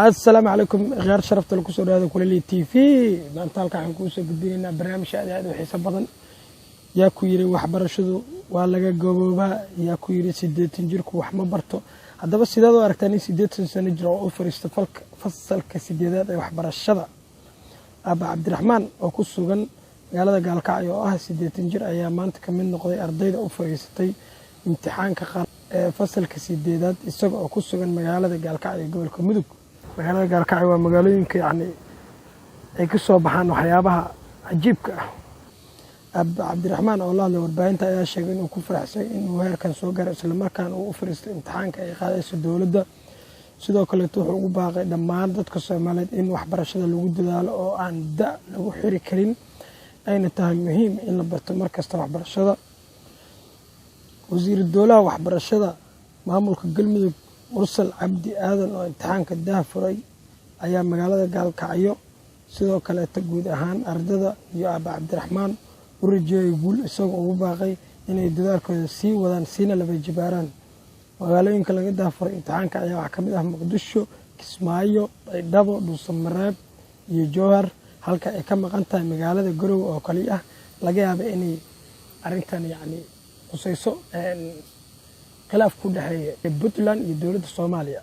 Asalaamu calaykum, khiyaar sharafta lagu soo dhawaada Kulali TV. Maanta halka waxaan kuusoo gudbinaynaa barnaamij aad aad u xiiso badan. Yaa ku yidhi waxbarashadu waa laga gaboobaa? Yaa ku yidhi 80 jirku wax ma barto? Haddaba sideed u aragtaa nin 80 sano jira oo u fariisto fasalka sideedaad ee waxbarashada? Aaba Cabdiraxmaan oo ku sugan magaalada Gaalkacyo oo ah 80 jir ayaa maanta ka mid noqday ardayda u fariisatay imtixaanka qaran ee fasalka sideedaad, isaga oo ku sugan magaalada Gaalkacyo ee gobolka Mudug. Magaalada Gaalkacyo waa magaalooyinka yacni ay ka soo baxaan waxyaabaha cajiibka ah. Aaba Cabdiraxmaan oo la hadlay warbaahinta ayaa sheegay inuu ku faraxsay inuu heerkan soo gaaro, islamarkaana uu u fariistay imtixaanka ay qaadayso dowladda. Sidoo kaleeto wuxuu ugu baaqay dhammaan dadka Soomaaliyeed in waxbarashada lagu dadaalo oo aan da' lagu xiri karin, ayna tahay muhiim in la barto mar kasta waxbarashada. Wasiiru dowlaha waxbarashada maamulka Galmudug, Mursal Cabdi Aadan, oo imtixaanka daah furay ayaa magaalada Gaalkacyo sidoo kaleeto guud ahaan ardada iyo aaba Cabdiraxmaan u rajeeyay guul, isagoo ugu baaqay inay dadaalkooda sii wadaan, siina laba jibaaraan. Magaalooyinka laga daahfuray imtixaanka ayaa waxaa ka mid ah Muqdisho, Kismaayo, Baydhabo, Dhuusamareeb iyo Jowhar, halka ay ka maqan tahay magaalada Garowe oo kali ah. Laga yaaba inay arrintan yacni khusayso khilaaf ku dhexeeya Puntland iyo dowladda Soomaaliya.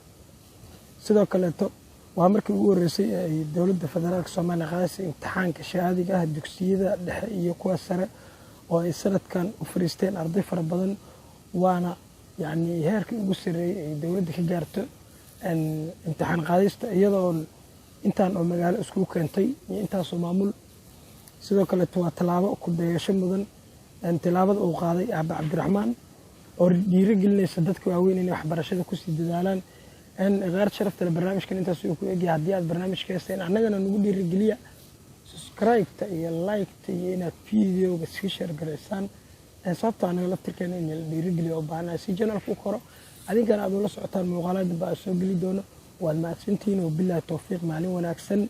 Sidoo kaleeto waa markii ugu horreysay ee ay dowladda federaalka Soomaaliya qaadaysa imtixaanka shahaadiga ah dugsiyada dhexe iyo kuwa sare, oo ay sanadkan u fariisteen arday fara badan, waana yacni heerkii ugu sarreeyey ay dowladda ka gaarto imtixaan qaadista, iyadoo intaan oo magaalo iskugu keentay iyo intaasoo maamul. Sidoo kaleeto waa tallaabo ku dayasho mudan tilaabada uu qaaday aaba Cabdiraxmaan oo dhiiro gelinaysa dadka waaweyn inay waxbarashada kusii dadaalaan. Khiyaar sharaftale, barnaamijkan intaas uu ku egyahay. Haddii aad barnaamijka heysteen, annagana nagu dhiirigeliya subscribe-ta iyo like-ta iyo inaad videoga sii share garaysaan, sababto annaga laftirkeena in la dhiirigeliyo oo baahanahay si channelku u koro, adinkana aad ula socotaan muuqaalada dambe aad soo geli doono. Waad mahadsantihiin, oo bilahi towfiiq, maalin wanaagsan.